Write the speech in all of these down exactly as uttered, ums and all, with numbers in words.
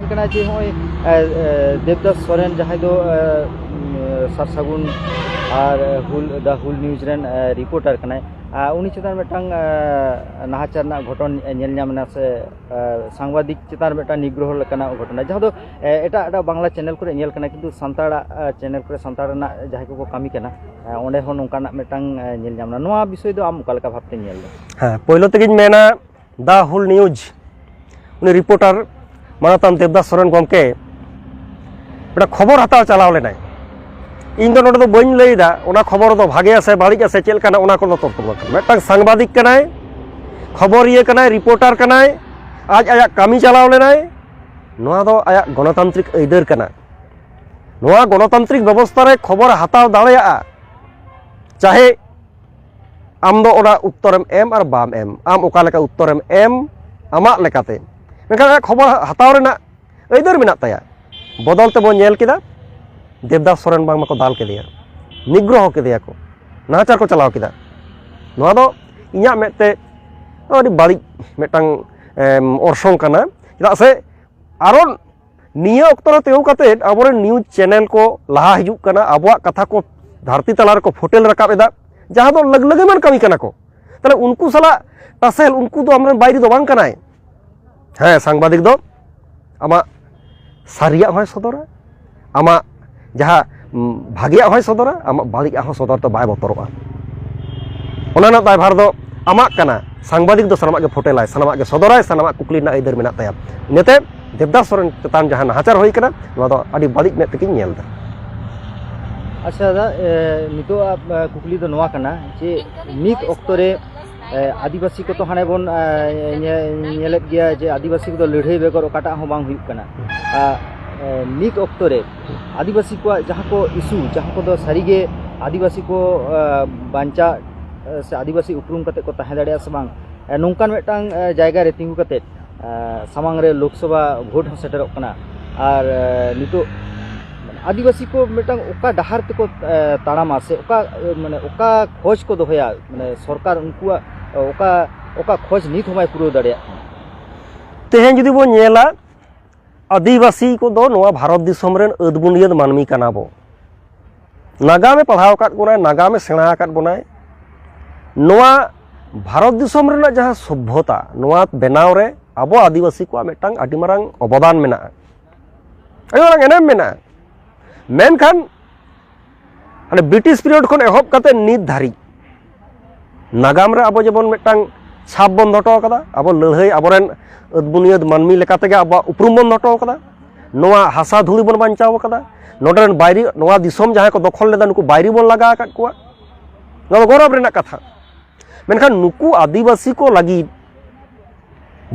ᱠᱟᱱᱟ ᱡᱮ ᱱᱚᱜᱼᱚᱭ, ᱮ, ᱮ, ᱫᱮᱵᱽᱫᱟᱥ ᱥᱚᱨᱮᱱ, ᱡᱟᱦᱟᱸᱭ ᱫᱚ, ᱮ, ᱩᱢ, ᱥᱟᱨ ᱥᱟᱹᱜᱩᱱ ᱟᱨ ᱦᱩᱞ, ᱫᱟ ᱦᱩᱞ ᱱᱤᱭᱩᱡᱽ ᱨᱮᱱ, ᱮ, ᱨᱤᱯᱳᱨᱴᱟᱨ ᱠᱟᱱᱟᱭ, ᱮ, ᱩᱱᱤ ᱪᱮᱛᱟᱱ ᱢᱤᱫᱴᱟᱝ, ᱮ, ᱱᱟᱦᱟᱪᱟᱨ ᱨᱮᱱᱟᱜ ᱜᱷᱚᱴᱚᱱ ᱧᱮᱞ ᱧᱟᱢ ᱮᱱᱟ, ᱥᱮ, ᱮ, ᱥᱟᱝᱵᱟᱫᱤᱠ ᱪᱮᱛᱟᱱ ᱨᱮ ᱢᱤᱫᱴᱟᱝ ᱱᱤᱜᱽᱨᱚᱦᱚ ᱞᱮᱠᱟᱱᱟᱜ ᱜᱷᱚᱴᱚᱱᱟ, ᱡᱟᱦᱟᱸ ᱫᱚ, ᱮ, ᱮᱴᱟᱜ ᱮᱴᱟᱜ ᱵᱟᱝᱞᱟ ᱪᱮᱱᱮᱞ ᱠᱚᱨᱮ ᱧᱮᱞ ᱠᱟᱱᱟ, ᱠᱤᱱᱛᱩ ᱥᱟᱱᱛᱟᱲᱟᱜ, ᱮ, ᱪᱮᱱᱮᱞ ᱠᱚᱨᱮ ᱥᱟᱱᱛᱟᱲ ᱨᱮᱱᱟᱜ ᱡᱟᱦᱟᱸᱭ ᱠᱚᱠᱚ ᱠᱟᱹᱢᱤ ᱠᱟᱱᱟ, ᱮ, ᱚᱸᱰᱮ ᱦᱚᱸ ᱱᱚᱝᱠᱟᱱᱟᱜ ᱢᱤᱫᱴᱟᱝ, ᱮ, ᱧᱮᱞ ᱧᱟᱢ ᱮᱱᱟ᱾ ᱱᱚᱣᱟ ᱵᱤᱥᱚᱭ ᱫᱚ ᱟᱢ ᱚᱠᱟ ᱞᱮᱠᱟ ᱵᱷᱟᱵᱽ ᱛᱮᱢ ᱧᱮᱞ ᱮᱫᱟ? ᱦᱮᱸ, ᱯᱳᱭᱞᱳ ᱛᱮᱜᱮᱧ ᱢᱮᱱᱟ, ᱫᱟ ᱦᱩᱞ ᱱᱤᱭᱩᱡᱽ, ᱩᱱᱤ ᱨᱤᱯᱳᱨᱴᱟᱨ ᱢᱟᱱᱚᱛᱟᱱ ᱫᱮᱵᱽᱫᱟᱥ ᱥᱚᱨᱮᱱ ᱜᱚᱢᱠᱮ ᱢᱤᱫᱴᱟᱝ ᱠᱷᱚᱵᱚᱨ ᱦᱟᱛᱟᱣ ᱪᱟᱞᱟᱣ ᱞᱮᱱᱟᱭ᱾ ᱤᱧ ᱫᱚ ᱱᱚᱰᱮ ᱫᱚ ᱵᱟᱹᱧ ᱞᱟᱹᱭᱫᱟ ᱚᱱᱟ ᱠᱷᱚᱵᱚᱨ ᱫᱚ ᱵᱷᱟᱜᱮᱭᱟ ᱥᱮ ᱵᱟᱹᱲᱤᱡᱼᱟ ᱥᱮ ᱪᱮᱫ ᱞᱮᱠᱟᱱᱟ, ᱚᱱᱟ ᱠᱚᱫᱚ ᱛᱚᱨᱠᱚ ᱵᱟᱝ ᱠᱟᱱᱟ᱾ ᱢᱤᱫᱴᱟᱝ ᱥᱟᱝᱵᱟᱫᱤᱠ ᱠᱟᱱᱟᱭ, ᱠᱷᱚᱵᱚᱨᱤᱭᱟᱹ ᱠᱟᱱᱟᱭ, ᱨᱤᱯᱳᱨᱴᱟᱨ ᱠᱟᱱᱟᱭ, ᱟᱡ ᱟᱭᱟᱜ ᱠᱟᱹᱢᱤ ᱪᱟᱞᱟᱣ ᱞᱮᱱᱟᱭ᱾ ᱱᱚᱣᱟ ᱫᱚ ᱟᱭᱟᱜ ᱜᱚᱱᱚᱛᱟᱱᱛᱨᱤᱠ ᱟᱹᱭᱫᱟᱹᱨ ᱠᱟᱱᱟ᱾ ᱱᱚᱣᱟ ᱜᱚᱱᱚᱛᱟᱱᱛᱨᱤᱠ ᱵᱮᱵᱚᱥᱛᱷᱟ ᱨᱮ ᱠᱷᱚᱵᱚᱨ ᱦᱟᱛᱟᱣ ᱫᱟᱲᱮᱭᱟᱜᱼᱟ, ᱪᱟᱦᱮ ᱟᱢ ᱫᱚ ᱚᱱᱟ ᱩᱛᱛᱚᱨᱮᱢ ᱮᱢ ᱟᱨ ᱵᱟᱢ ᱮᱢ, ᱟᱢ ᱚᱠᱟ ᱞᱮᱠᱟ ᱩᱛᱛᱚᱨᱮᱢ ᱮᱢ ᱟᱢᱟᱜ ᱞᱮᱠᱟᱛᱮ, ᱢᱮᱱᱠᱷᱟᱱ ᱟᱭᱟᱜ ᱠᱷᱚᱵᱚᱨ ᱦᱟᱛᱟᱣ ᱨᱮᱱᱟᱜ ᱟᱹᱭᱫᱟᱹᱨ ᱢᱮᱱᱟᱜ ᱛᱟᱭᱟ᱾ ᱵᱚᱫᱚᱞ ᱛᱮᱵᱚᱱ ᱧᱮᱞ ᱠᱮᱫᱟ, ᱫᱮᱵᱽᱫᱟᱥ ᱥᱚᱨᱮᱱ ᱵᱟᱝᱢᱟ ᱠᱚ ᱫᱟᱞ ᱠᱮᱫᱮᱭᱟ, ᱱᱤᱜᱽᱨᱚᱦᱚ ᱠᱮᱫᱮᱭᱟ ᱠᱚ, ᱱᱟᱦᱟᱪᱟᱨ ᱠᱚ ᱪᱟᱞᱟᱣ ᱠᱮᱫᱟ᱾ ᱱᱚᱣᱟ ᱫᱚ ᱤᱧᱟᱹᱜ ᱢᱮᱫ ᱛᱮ ᱟᱹᱰᱤ ᱵᱟᱹᱲᱤᱡ ᱢᱤᱫᱴᱟᱝ, ᱮᱢ, ᱚᱨᱥᱚᱝ ᱠᱟᱱᱟ᱾ ᱪᱮᱫᱟᱜ ᱥᱮ ᱟᱨᱚ ᱱᱤᱭᱟᱹ ᱚᱠᱛᱚ ᱨᱮ ᱛᱤᱸᱜᱩ ᱠᱟᱛᱮ ᱟᱵᱚᱨᱮᱱ ᱱᱤᱭᱩᱡᱽ ᱪᱮᱱᱮᱞ ᱠᱚ ᱞᱟᱦᱟ ᱦᱤᱡᱩᱜ ᱠᱟᱱᱟ, ᱟᱵᱚᱣᱟᱜ ᱠᱟᱛᱷᱟ ᱠᱚ ᱫᱷᱟᱹᱨᱛᱤ ᱛᱟᱞᱟ ᱨᱮᱠᱚ ᱯᱷᱩᱴᱮᱞ ᱨᱟᱠᱟᱵ ᱮᱫᱟ, ᱡᱟᱦᱟᱸ ᱫᱚ ᱞᱟᱹᱜ-, ᱞᱟᱹᱜᱤᱢᱟᱱ ᱠᱟᱹᱢᱤ ᱠᱟᱱᱟ ᱠᱚ᱾ ᱛᱟᱦᱞᱮ ᱩᱱᱠᱩ ᱥᱟᱞᱟᱜ ᱴᱟᱥᱮᱞ, ᱩᱱᱠᱩ ᱫᱚ ᱟᱢᱨᱮᱱ ᱵᱟᱹᱭᱨᱤ ᱫᱚ ᱵᱟᱝ ᱠᱟᱱᱟᱭ᱾ ᱦᱮᱸ, ᱥᱟᱝᱵᱟᱫᱤᱠ ᱫᱚ ᱟᱢᱟᱜ ᱥᱟᱹᱨᱤᱭᱟᱜ ᱦᱚᱸᱭ ᱥᱚᱫᱚᱨᱟ, ᱟᱢᱟᱜ ᱡᱟᱦᱟᱸ, ᱩᱢ, ᱵᱷᱟᱜᱮᱭᱟᱜ ᱦᱚᱸᱭ ᱥᱚᱫᱚᱨᱟ, ᱟᱢᱟᱜ ᱵᱟᱹᱲᱤᱡᱟᱜ ᱦᱚᱸ ᱥᱚᱫᱚᱨ ᱛᱮ ᱵᱟᱭ ᱵᱚᱛᱚᱨᱚᱜᱼᱟ᱾ ᱚᱱᱟ ᱨᱮᱱᱟᱜ ᱫᱟᱭᱵᱷᱟᱨ ᱫᱚ ᱟᱢᱟᱜ ᱠᱟᱱᱟ᱾ ᱥᱟᱝᱵᱟᱫᱤᱠ ᱫᱚ ᱥᱟᱱᱟᱢᱟᱜ ᱜᱮ ᱯᱷᱚᱴᱮᱞᱟᱭ, ᱥᱟᱱᱟᱢᱟᱜ ᱜᱮ ᱥᱚᱫᱚᱨᱟᱭ, ᱥᱟᱱᱟᱢᱟᱜ ᱠᱩᱠᱞᱤ ᱨᱮᱱᱟᱜ ᱟᱹᱭᱫᱟᱹᱨ ᱢᱮᱱᱟᱜ ᱛᱟᱭᱟ᱾ ᱤᱱᱟᱹᱛᱮ ᱫᱮᱵᱽᱫᱟᱥ ᱥᱚᱨᱮᱱ ᱪᱮᱛᱟᱱ ᱡᱟᱦᱟᱸ ᱱᱟᱦᱟᱪᱟᱨ ᱦᱩᱭ ᱠᱟᱱᱟ, ᱱᱚᱣᱟ ᱫᱚ ᱟᱹᱰᱤ ᱵᱟᱹᱲᱤᱡ ᱢᱮᱫ ᱛᱮᱜᱮᱧ ᱧᱮᱞ ᱮᱫᱟ᱾ ᱟᱪᱪᱷᱟ ᱫᱟᱫᱟ, ᱮ, ᱱᱤᱛᱚᱜ ᱟᱜ, ᱮ, ᱠᱩᱠᱞᱤ ᱫᱚ ᱱᱚᱣᱟ ᱠᱟᱱᱟ ᱡᱮ ᱱᱤᱛ ᱚᱠᱛᱚ ᱨᱮ, ᱮ, ᱟᱹᱫᱤᱵᱟᱹᱥᱤ ᱠᱚ ᱛᱚ ᱦᱟᱱᱮ ᱵᱚᱱ, ᱮ, ᱧᱮ-, ᱧᱮᱞᱮᱫ ᱜᱮᱭᱟ ᱡᱮ ᱟᱹᱫᱤᱵᱟᱹᱥᱤ ᱠᱚᱫᱚ ᱞᱟᱹᱲᱦᱟᱹᱭ ᱵᱮᱜᱚᱨ ᱚᱠᱟᱴᱟᱜ ᱦᱚᱸ ᱵᱟᱝ ᱦᱩᱭᱩᱜ ᱠᱟᱱᱟ᱾ ᱟᱨ, ᱮ, ᱱᱤᱛ ᱚᱠᱛᱚ ᱨᱮ ᱟᱹᱫᱤᱵᱟᱹᱥᱤ ᱠᱚᱣᱟᱜ ᱡᱟᱦᱟᱸ ᱠᱚ ᱤᱥᱩ, ᱡᱟᱦᱟᱸ ᱠᱚᱫᱚ ᱥᱟᱹᱨᱤᱜᱮ ᱟᱹᱫᱤᱵᱟᱹᱥᱤ ᱠᱚ, ᱮ, ᱵᱟᱧᱪᱟᱜ, ᱮ, ᱥᱮ ᱟᱹᱫᱤᱵᱟᱹᱥᱤ ᱩᱯᱨᱩᱢ ᱠᱟᱛᱮ ᱠᱚ ᱛᱟᱦᱮᱸ ᱫᱟᱲᱮᱭᱟᱜᱼᱟ ᱥᱮ ᱵᱟᱝ, ᱮ, ᱱᱚᱝᱠᱟᱱ ᱢᱤᱫᱴᱟᱝ, ᱮ, ᱡᱟᱭᱜᱟ ᱨᱮ ᱛᱤᱸᱜᱩ ᱠᱟᱛᱮ, ᱮ, ᱥᱟᱢᱟᱝ ᱨᱮ ᱞᱳᱠᱥᱚᱵᱷᱟ ᱵᱷᱳᱴ ᱦᱚᱸ ᱥᱮᱴᱮᱨᱚᱜ ᱠᱟᱱᱟ᱾ ᱟᱨ, ᱮ, ᱱᱤᱛᱚᱜ ᱟᱹᱫᱤᱵᱟᱹᱥᱤ ᱠᱚ ᱢᱤᱫᱴᱟᱝ ᱚᱠᱟ ᱰᱟᱦᱟᱨ ᱛᱮᱠᱚ, ᱮ, ᱛᱟᱲᱟᱢᱟ ᱥᱮ ᱚᱠᱟ, ᱮ, ᱢᱟᱱᱮ ᱚᱠᱟ ᱠᱷᱚᱡᱽ ᱠᱚ ᱫᱚᱦᱚᱭᱟ, ᱢᱟᱱᱮ ᱥᱚᱨᱠᱟᱨ ᱩᱱᱠᱩᱣᱟᱜ, ᱮ, ᱚᱠᱟ, ᱚᱠᱟ ᱠᱷᱚᱡᱽ ᱱᱤᱛ ᱦᱚᱸ ᱵᱟᱭ ᱯᱩᱨᱟᱹᱣ ᱫᱟᱲᱮᱭᱟᱜ ᱠᱟᱱᱟ? ᱛᱮᱦᱮᱧ ᱡᱩᱫᱤ ᱵᱚᱱ ᱧᱮᱞᱟ, ᱟᱹᱫᱤᱵᱟᱹᱥᱤ ᱠᱚᱫᱚ ᱱᱚᱣᱟ ᱵᱷᱟᱨᱚᱛ ᱫᱤᱥᱚᱢ ᱨᱮᱱ ᱟᱹᱫ ᱵᱩᱱᱤᱭᱟᱹᱫ ᱢᱟᱹᱱᱢᱤ ᱠᱟᱱᱟ ᱵᱚ᱾ ᱱᱟᱜᱟᱢᱮ ᱯᱟᱲᱦᱟᱣ ᱟᱠᱟᱫ ᱵᱚᱱᱟᱭ, ᱱᱟᱜᱟᱢᱮ ᱥᱮᱬᱟ ᱟᱠᱟᱫ ᱵᱚᱱᱟᱭ᱾ ᱱᱚᱣᱟ ᱵᱷᱟᱨᱚᱛ ᱫᱤᱥᱚᱢ ᱨᱮᱱᱟᱜ ᱡᱟᱦᱟᱸ ᱥᱚᱵᱷᱚᱛᱟ, ᱱᱚᱣᱟ ᱵᱮᱱᱟᱣ ᱨᱮ ᱟᱵᱚ ᱟᱹᱫᱤᱵᱟᱹᱥᱤ ᱠᱚᱣᱟᱜ ᱢᱤᱫᱴᱟᱝ ᱟᱹᱰᱤ ᱢᱟᱨᱟᱝ ᱚᱵᱚᱫᱟᱱ ᱢᱮᱱᱟᱜᱼᱟ, ᱟᱹᱰᱤ ᱢᱟᱨᱟᱝ ᱮᱱᱮᱢ ᱢᱮᱱᱟᱜᱼᱟ᱾ ᱢᱮᱱᱠᱷᱟᱱ ᱦᱟᱱᱮ ᱵᱨᱤᱴᱤᱥ ᱯᱤᱨᱤᱭᱚᱰ ᱠᱷᱚᱱ ᱮᱦᱚᱵ ᱠᱟᱛᱮ ᱱᱤᱛ ᱫᱷᱟᱹᱨᱤᱡ ᱱᱟᱜᱟᱢ ᱨᱮ ᱟᱵᱚ ᱡᱮᱢᱚᱱ ᱢᱤᱫᱴᱟᱝ ᱪᱷᱟᱯ ᱵᱚᱱ ᱫᱚᱦᱚ ᱦᱚᱴᱚ ᱠᱟᱫᱟ, ᱟᱵᱚ ᱞᱟᱹᱲᱦᱟᱹᱭ, ᱟᱵᱚᱨᱮᱱ ᱟᱹᱫ ᱵᱩᱱᱤᱭᱟᱹᱫ ᱢᱟᱹᱱᱢᱤ ᱞᱮᱠᱟ ᱛᱮᱜᱮ ᱟᱵᱚᱣᱟᱜ ᱩᱯᱨᱩᱢ ᱵᱚᱱ ᱫᱚᱦᱚ ᱦᱚᱴᱚ ᱠᱟᱫᱟ, ᱱᱚᱣᱟ ᱦᱟᱥᱟ ᱫᱷᱩᱲᱤ ᱵᱚᱱ ᱵᱟᱧᱪᱟᱣ ᱠᱟᱫᱟ, ᱱᱚᱰᱮ ᱨᱮᱱ ᱵᱟᱭᱨᱤ, ᱱᱚᱣᱟ ᱫᱤᱥᱚᱢ ᱡᱟᱦᱟᱸᱭ ᱠᱚ ᱫᱚᱠᱷᱚᱞ ᱞᱮᱫᱟ, ᱱᱩᱠᱩ ᱵᱟᱭᱨᱤ ᱵᱚᱱ ᱞᱟᱜᱟ ᱟᱠᱟᱫ ᱠᱚᱣᱟ᱾ ᱱᱚᱣᱟ ᱫᱚ ᱜᱚᱨᱚᱵᱽ ᱨᱮᱱᱟᱜ ᱠᱟᱛᱷᱟ᱾ ᱢᱮᱱᱠᱷᱟᱱ ᱱᱩᱠᱩ ᱟᱹᱫᱤᱵᱟᱹᱥᱤ ᱠᱚ ᱞᱟᱹᱜᱤᱫ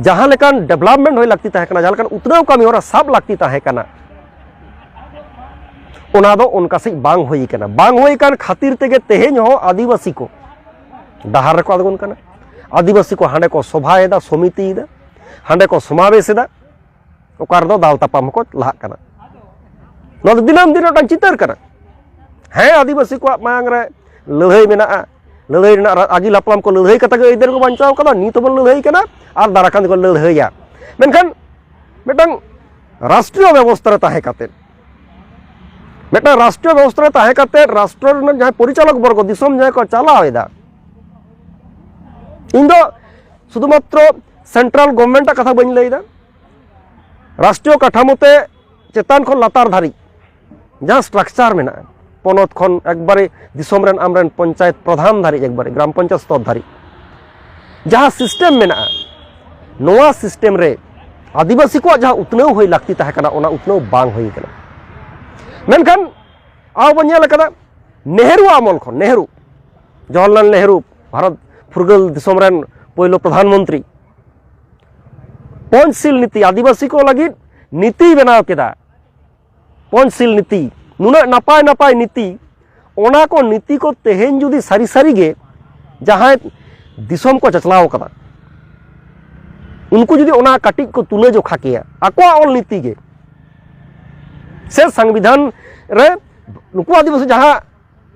ᱡᱟᱦᱟᱸ ᱞᱮᱠᱟᱱ ᱰᱮᱵᱷᱞᱚᱯᱢᱮᱱᱴ ᱦᱩᱭ ᱞᱟᱹᱠᱛᱤ ᱛᱟᱦᱮᱸ ᱠᱟᱱᱟ, ᱡᱟᱦᱟᱸ ᱞᱮᱠᱟᱱ ᱩᱛᱱᱟᱹᱣ ᱠᱟᱹᱢᱤ ᱦᱚᱨᱟ ᱥᱟᱵ ᱞᱟᱹᱠᱛᱤ ᱛᱟᱦᱮᱸ ᱠᱟᱱᱟ, ᱚᱱᱟ ᱫᱚ ᱚᱱᱠᱟ ᱥᱮᱫ ᱵᱟᱝ ᱦᱩᱭ ᱠᱟᱱᱟ᱾ ᱵᱟᱝ ᱦᱩᱭ ᱠᱟᱱ ᱠᱷᱟᱹᱛᱤᱨ ᱛᱮᱜᱮ ᱛᱮᱦᱮᱧ ᱦᱚᱸ ᱟᱹᱫᱤᱵᱟᱹᱥᱤ ᱠᱚ ᱰᱟᱦᱟᱨ ᱨᱮᱠᱚ ᱟᱬᱜᱚᱱ ᱠᱟᱱᱟ᱾ ᱟᱹᱫᱤᱵᱟᱹᱥᱤ ᱠᱚ ᱦᱟᱸᱰᱮ ᱠᱚ ᱥᱚᱵᱷᱟᱭᱮᱫᱟ, ᱥᱚᱢᱤᱛᱤᱭᱮᱫᱟ, ᱦᱟᱸᱰᱮ ᱠᱚ ᱥᱚᱢᱟᱵᱮᱥ ᱮᱫᱟ, ᱚᱠᱟ ᱨᱮᱫᱚ ᱫᱟᱞ ᱛᱟᱯᱟᱢ ᱦᱚᱸᱠᱚ ᱞᱟᱦᱟᱜ ᱠᱟᱱᱟ᱾ ᱱᱚᱣᱟ ᱫᱚ ᱫᱤᱱᱟᱹᱢ ᱫᱤᱱ ᱢᱤᱫᱴᱟᱝ ᱪᱤᱛᱟᱹᱨ ᱠᱟᱱᱟ᱾ ᱦᱮᱸ, ᱟᱹᱫᱤᱵᱟᱹᱥᱤ ᱠᱚᱣᱟᱜ ᱢᱟᱭᱟᱝ ᱨᱮ ᱞᱟᱹᱲᱦᱟᱹᱭ ᱢᱮᱱᱟᱜᱼᱟ, ᱞᱟᱹᱲᱦᱟᱹᱭ ᱨᱮᱱᱟᱜ ᱨᱟ-, ᱟᱹᱜᱤᱞ ᱦᱟᱯᱲᱟᱢ ᱠᱚ ᱞᱟᱹᱲᱦᱟᱹᱭ ᱠᱟᱛᱮ ᱜᱮ ᱟᱹᱭᱫᱟᱹᱨ ᱠᱚ ᱵᱟᱧᱪᱟᱣ ᱠᱟᱫᱟ, ᱱᱤᱛ ᱦᱚᱸᱵᱚᱱ ᱞᱟᱹᱲᱦᱟᱹᱭ ᱠᱟᱱᱟ ᱟᱨ ᱫᱟᱨᱟᱭ ᱠᱟᱱ ᱫᱤᱱ ᱠᱚ ᱞᱟᱹᱲᱦᱟᱹᱭᱟ᱾ ᱢᱮᱱᱠᱷᱟᱱ ᱢᱤᱫᱴᱟᱝ ᱨᱟᱥᱴᱨᱤᱭᱚ ᱵᱮᱵᱚᱥᱛᱷᱟ ᱨᱮ ᱛᱟᱦᱮᱸ ᱠᱟᱛᱮ, ᱢᱤᱫᱴᱟᱝ ᱨᱟᱥᱴᱨᱤᱭᱚ ᱵᱮᱵᱚᱥᱛᱷᱟ ᱨᱮ ᱛᱟᱦᱮᱸ ᱠᱟᱛᱮ ᱨᱟᱥᱴᱨᱚ ᱨᱮᱱᱟᱜ ᱡᱟᱦᱟᱸᱭ ᱯᱚᱨᱤᱪᱟᱞᱚᱠ ᱵᱚᱨᱜᱚ, ᱫᱤᱥᱚᱢ ᱡᱟᱦᱟᱸᱭ ᱠᱚ ᱪᱟᱞᱟᱣ ᱮᱫᱟ, ᱤᱧ ᱫᱚ ᱥᱩᱫᱷᱩᱢᱟᱛᱨᱚ ᱥᱮᱱᱴᱨᱟᱞ ᱜᱚᱵᱷᱢᱮᱱᱴ ᱟᱜ ᱠᱟᱛᱷᱟ ᱵᱟᱹᱧ ᱞᱟᱹᱭᱫᱟ, ᱨᱟᱥᱴᱨᱤᱭᱚ ᱠᱟᱴᱷᱟᱢᱳ ᱛᱮ ᱪᱮᱛᱟᱱ ᱠᱷᱚᱱ ᱞᱟᱛᱟᱨ ᱫᱷᱟᱹᱨᱤᱡ ᱡᱟᱦᱟᱸ ᱥᱴᱨᱟᱠᱪᱟᱨ ᱢᱮᱱᱟᱜᱼᱟ, ᱯᱚᱱᱚᱛ ᱠᱷᱚᱱ ᱮᱠᱵᱟᱨᱮ ᱫᱤᱥᱚᱢ ᱨᱮᱱ ᱟᱢᱨᱮᱱ ᱯᱚᱧᱪᱟᱭᱮᱛ ᱯᱨᱚᱫᱷᱟᱱ ᱫᱷᱟᱹᱨᱤᱡ, ᱮᱠᱵᱟᱨᱮ ᱜᱨᱟᱢ ᱯᱚᱧᱪᱟᱭᱮᱛ ᱥᱛᱚᱨ ᱫᱷᱟᱹᱨᱤᱡ ᱡᱟᱦᱟᱸ ᱥᱤᱥᱴᱮᱢ ᱢᱮᱱᱟᱜᱼᱟ, ᱱᱚᱣᱟ ᱥᱤᱥᱴᱮᱢ ᱨᱮ ᱟᱹᱫᱤᱵᱟᱹᱥᱤ ᱠᱚᱣᱟᱜ ᱡᱟᱦᱟᱸ ᱩᱛᱱᱟᱹᱣ ᱦᱩᱭ ᱞᱟᱹᱠᱛᱤ ᱛᱟᱦᱮᱸ ᱠᱟᱱᱟ, ᱚᱱᱟ ᱩᱛᱱᱟᱹᱣ ᱵᱟᱝ ᱦᱩᱭ ᱠᱟᱱᱟ᱾ ᱢᱮᱱᱠᱷᱟᱱ ᱟᱵᱚ ᱵᱚᱱ ᱧᱮᱞ ᱟᱠᱟᱫᱟ, ᱱᱮᱦᱨᱩ ᱟᱢᱚᱞ ᱠᱷᱚᱱ, ᱱᱮᱦᱨᱩ, ᱡᱚᱣᱟᱦᱚᱨᱞᱟᱞ ᱱᱮᱦᱨᱩ, ᱵᱷᱟᱨᱚᱛ ᱯᱷᱩᱨᱜᱟᱹᱞ ᱫᱤᱥᱚᱢ ᱨᱮᱱ ᱯᱳᱭᱞᱳ ᱯᱨᱚᱫᱷᱟᱱ ᱢᱚᱱᱛᱨᱤ, ᱯᱚᱧᱪᱥᱤᱞ ᱱᱤᱛᱤ, ᱟᱹᱫᱤᱵᱟᱹᱥᱤ ᱠᱚ ᱞᱟᱹᱜᱤᱫ ᱱᱤᱛᱤᱭ ᱵᱮᱱᱟᱣ ᱠᱮᱫᱟ᱾ ᱯᱚᱧᱪᱥᱤᱞ ᱱᱤᱛᱤ, ᱱᱩᱱᱟᱹᱜ ᱱᱟᱯᱟᱭ ᱱᱟᱯᱟᱭ ᱱᱤᱛᱤ, ᱚᱱᱟ ᱠᱚ ᱱᱤᱛᱤ ᱠᱚ ᱛᱮᱦᱮᱧ ᱡᱩᱫᱤ ᱥᱟᱹᱨᱤ ᱥᱟᱹᱨᱤ ᱜᱮ ᱡᱟᱦᱟᱸᱭ ᱫᱤᱥᱚᱢ ᱠᱚ ᱪᱟᱪᱞᱟᱣ ᱠᱟᱫᱟ, ᱩᱱᱠᱩ ᱡᱩᱫᱤ ᱚᱱᱟ ᱠᱟᱹᱴᱤᱡ ᱠᱚ ᱛᱩᱞᱟᱹ ᱡᱚᱠᱷᱟ ᱠᱮᱭᱟ, ᱟᱠᱚᱣᱟᱜ ᱚᱞ ᱱᱤᱛᱤ ᱜᱮ, ᱥᱮ ᱥᱚᱝᱵᱤᱫᱷᱟᱱ ᱨᱮ ᱱᱩᱠᱩ ᱟᱹᱫᱤᱵᱟᱹᱥᱤ ᱡᱟᱦᱟᱸ